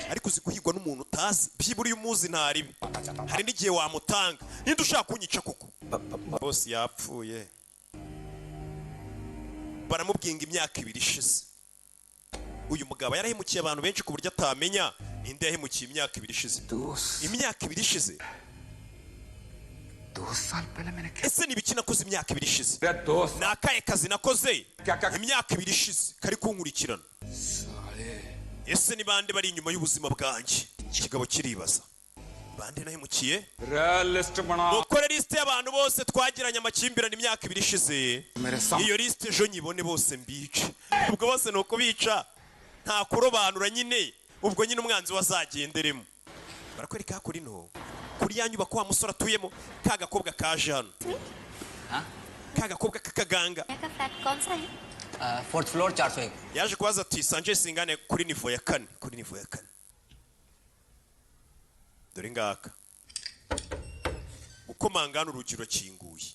Ariko uzi guhigwa n'umuntu utazi? Byibura iyo umuzi ntaribi, hari n'igihe wamutanga. Ninde ushaka kunyica koko? Boss yapfuye. Baramubwiye ngo imyaka 2 ishize uyu mugabo yarahemukiye abantu benshi ku buryo atamenya ninde yahemukiye imyaka 2 ishize. Imyaka 2 ishize. दो साल पहले मैंने क्या Ese ni ibiki nakoze imyaka 2 ishize? दो Ni akahe kazi nakoze imyaka 2 ishize kari kunkurikirana? Ese ni bande bari inyuma y'ubuzima bwanjye? Ikigabo kiribaza bande nahemukiye. List बना। Mukore lisite y'abantu bose twagiranye amakimbirane imyaka 2 ishize. मेरे सामने Iyo lisite ejo nyibone, bose mbice. Ubwo bose ni ukubica, nta kurobanura nyine. Ubwo nyine umwanzi we azagenderemo. Barakwereka hakurino kuri ya nyubako wa musore atuyemo, ka gakobwa kaje hano, ka gakobwa k'akaganga. का फ्लैट कौन सा है? Fourth floor, 401. Yaje kubaza ati Sanjay Singhania kuri niveau ya kane, kuri niveau ya kane. Dore ngaka gukomanga hano, urugi rurakinguye.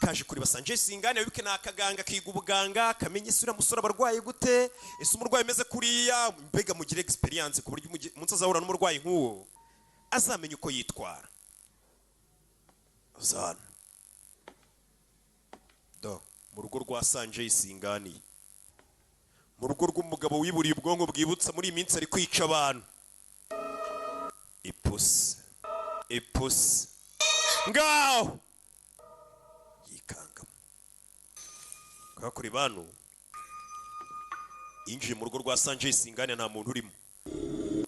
Kaje kureba Sanjay Singhania. Wibuke ni akaganga kiga ubuganga, kamenya ese uriya musore aba arwaye gute, ese umurwayi umeze kuriya. Mbega mugire experience ku buryo umunsi azahura n'umurwayi nk'uwo azamenya uko yitwara. Zana do mu rugo rwa Sanjay Singhania, mu rugo rw'umugabo wiburiye ubwonko bwibutsa. Muri iyi minsi ari kwica abantu. Ipusi, ipusi ngaho yikangamo kakuri. Bano yinjiye mu rugo rwa Sanjay Singhania, nta muntu urimo,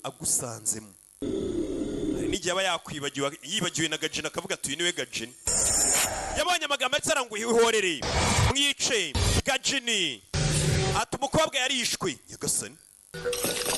agusanzemo. Hari n'igihe aba yakwibagiwe, yibagiwe na Gajini, akavuga ati uyu niwe Gajini. Yabonye amagambo atsara ngo ihorere mwice Gajini, ati umukobwa yarishwe. Nyagasani,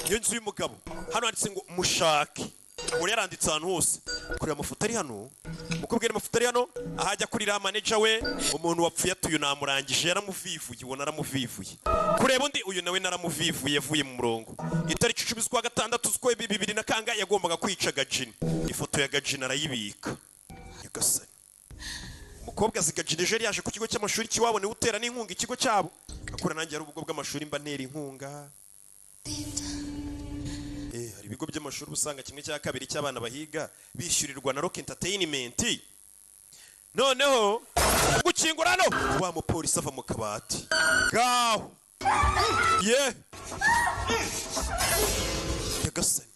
iyo nzu y'umugabo hano handitse ngo mushake. Ubu yaranditse ahantu hose. Kureba amafoto ari hano, umukobwa ari amafoto ari hano, ahajya kurira manager we umuntu wapfuye, ati uyu namurangije, yaramuvivuye, ubona aramuvivuye. Kureba undi, uyu nawe naramuvivuye, yavuye mu murongo. Itariki 10 z'ukwa gatandatu z'ukwa bibiri na kanga yagombaga kwica Gajini. Ifoto ya Gajini arayibika. Nyagasani, umukobwa azi Gajini. Ejo yari yaje ku kigo cy'amashuri cy'iwabo, niwe utera n'inkunga ikigo cyabo. Akura nanjye ari ubwo bw'amashuri mba ntera inkunga. Hari ibigo by'amashuri uba usanga kimwe cya kabiri cy'abana bahiga bishyurirwa na Rock Entertainment. Noneho gukingura hano, wa mupolisi ava mu kabati ngaho ye. Nyagasani,